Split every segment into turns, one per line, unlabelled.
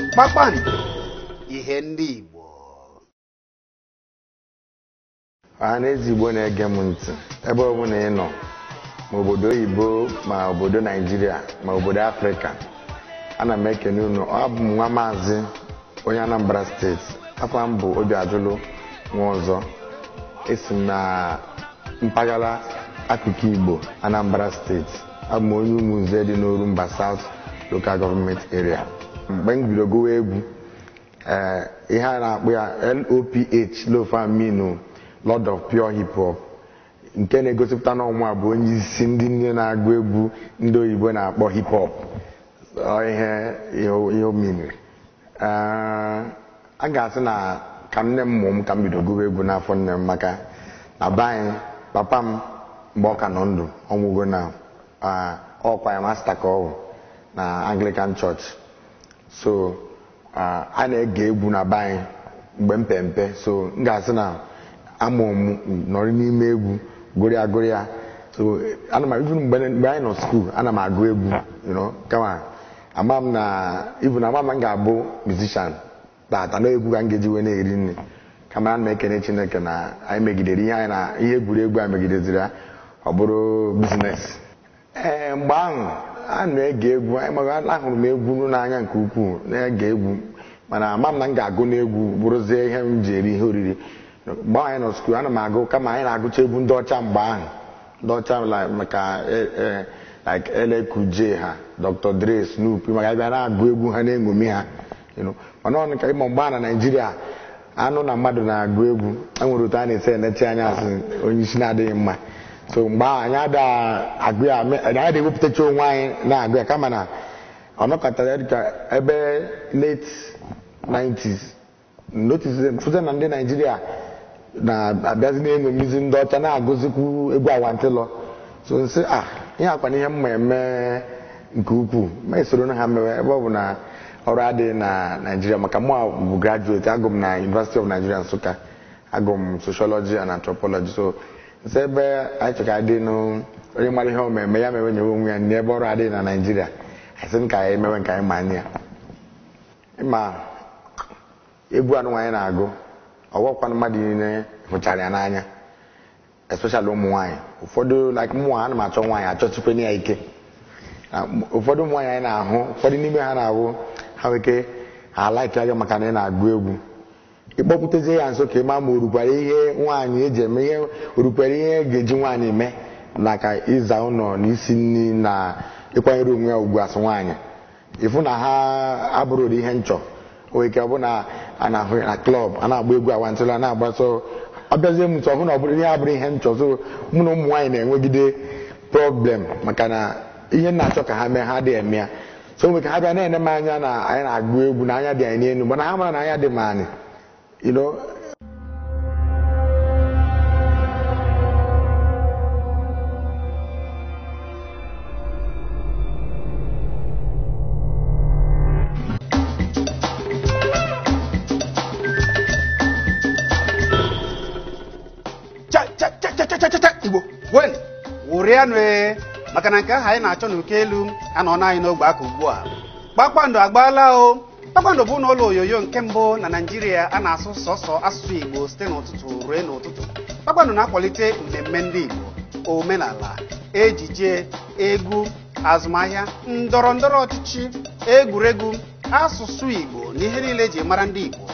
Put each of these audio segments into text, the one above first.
Kpakpando, ihe ndị Igbo.
Ọhaneze Igbo na-ege m ntị ebe ọ bụla ị nọ, ma obodo oyibo, ma obodo Naijiria, ma obodo Afrịka, ana m ekene unu. Abụ m nwa maazị onye Anambra Steeti. Afọ m bụ Obiajulu Nwaọzọ. Esi m na mpaghara akụkụ Igbo, Anambra Steeti. Abụ m onye Umunze dị n'Orumba South Local Government Area. Mgbe m bido gụwa egwu, ee, ihe a na-akpọ ya LOPH, Lofamino, Lord of Pure Hip Hop, nke na-egosipụta na ọnwa bụ onye isi ndị nne na-agụ egwu ndị oyibo na-akpọ hip hop. Ọ ihe o miniri. A ga-asị na ka nne m mụọ m ka m bido gụwa egwu n'afọ nne m, maka na be anyị, papa m mgbe ọ ka nọ ndụ, ọnwụgo, na ọkwa ya master ka ọ bụ na Anglican Church. So a na-ege egwu na be anyị mgbe m pe mpe. So m ga-asị na amụ m nọrọ n'ime egwu gụrịa gụrịa. So ana m even mgbe anyị nọ school, ana m agụ egwu, kama ama m na even ama m ga-abụ musician tata na egwu ka m ga-eji wee na-eri nri. Kama ana m ekene Chineke na anyị megidere ihe anyị na ihe egwuregwu anyị megideziri ya, ọ bụrụ business. Ee, mgbe ahụ a na-ege egwu, ahụrụ m egwu n'anya nke ukwuu, na-ege egwu, mana ama m na m ga-agụ n'egwu bụrụzie ihe m ji eri ihe oriri. Mgbe ahụ anyị nọ school, ana m agụ, kama anyị na-agụcha egwu ndị ọcha mgbe ahụ, ndị ọcha maka like LL Cool J ha, Dr. Dre, Snoop, maka abịa na-agụ egwu ha na-eṅomi ha. Mana ọ ka ịma mgbe a na Naịjirịa anụ na mmadụ na-agụ egwu, enwere otu a na-esi enechi anya, asị onye isi na-adịghị mma. So mgbe ahụ anyị ada agụ ya, anyị ada ewepụtacha onwe anyị na-agụ ya, kama na ọ nọkọtara dịka ebe late 90s notice fụta na ndị Naijiria na-abịazi na-eṅomizi ndị ọcha na-agụzikwu egwu awantịlọ. So nsị a ihe akwa na ihe mma eme nke ukwuu, ma esoro na ha mewe, ebe ọ bụ na ọrụ adịghị na Naijiria, maka mụ bụ graduate, agụ m na University of Nigeria Nsụka, agụ m sociology and anthropology. So nsị ebe anyị chọka adị onye mara ihe omeme ya mewe nyewe onwe ya n'ebe ọrụ adịghị na Naijiria, asị m ka anyị mewe nke anyị ma anya ya. Ịma egwu anụ anyị na-agụ, ọwọkwanụ mmadụ niile hụchara ya n'anya, especially ụmụ nwaanyị ụfọdụ, like mụ, ana m achọ nwaanyị achọchikwana ya ike. Ụfọdụ ụmụ nwaanyị anyị na-ahụ, ụfọdụ n'ime ha na-ahụ ha nweke ha like gị maka na ị na-agụ egwu. Ịkpọpụtezie ya nso ka ị maa ma orukwara ihe nwaanyị eji eme ihe, orukwara ihe ga-eji nwaanyị eme, na ka ịza ụlọ na isi nri na ịkwanyere onwe ya ugwu asụ nwaanyị, ịfụ na ha abụrụ ụdị ihe nchọ. O ike ọ bụ na a na-ahụ na club a na-agba egwu awantịla na-agba, so ọ bịazie m nso, ọ hụ na ọ bụrụ ihe abụrụ ihe nchọ. So mụ na ụmụ nwaanyị na-enwegide problem, maka na ihe na-achọ ka ha mee ha adịghị eme ya. So nwere ka ha bịa na-ene m anya na anyị na-agụ egwu na anya dị anyị n'elu, mana ha mara na anya dị m anyị.
Igbo wen wụrịanụ, maka na nke ahụ anyị na-achọ n'oke elu anọ anyị n'ogbe aka ugbu a. Kpakpando agbaala o. Kpakpando bụ ụlọ onyonyo nke mbụ na Naịjirịa a na-asụ sọsọ asụsụ Igbo site n'ụtụtụ ruo n'ụtụtụ. Kpakpando na-akwalite mmemme ndị Igbo, omenala, ejije, egwu, azụmahịa, ndọrọ ndọrọ ọchịchị, egwuregwu, asụsụ Igbo na ihe niile eji mara ndị Igbo.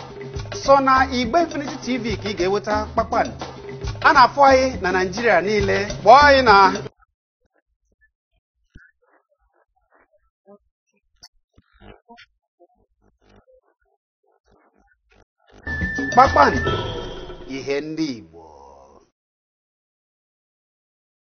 Sọ na Igbe Infinity TV ka ị ga-enweta Kpakpando. A na-afụ anyị na Naịjirịa niile. Kpọọ anyị na Kpakpando, ihe ndị Igbo.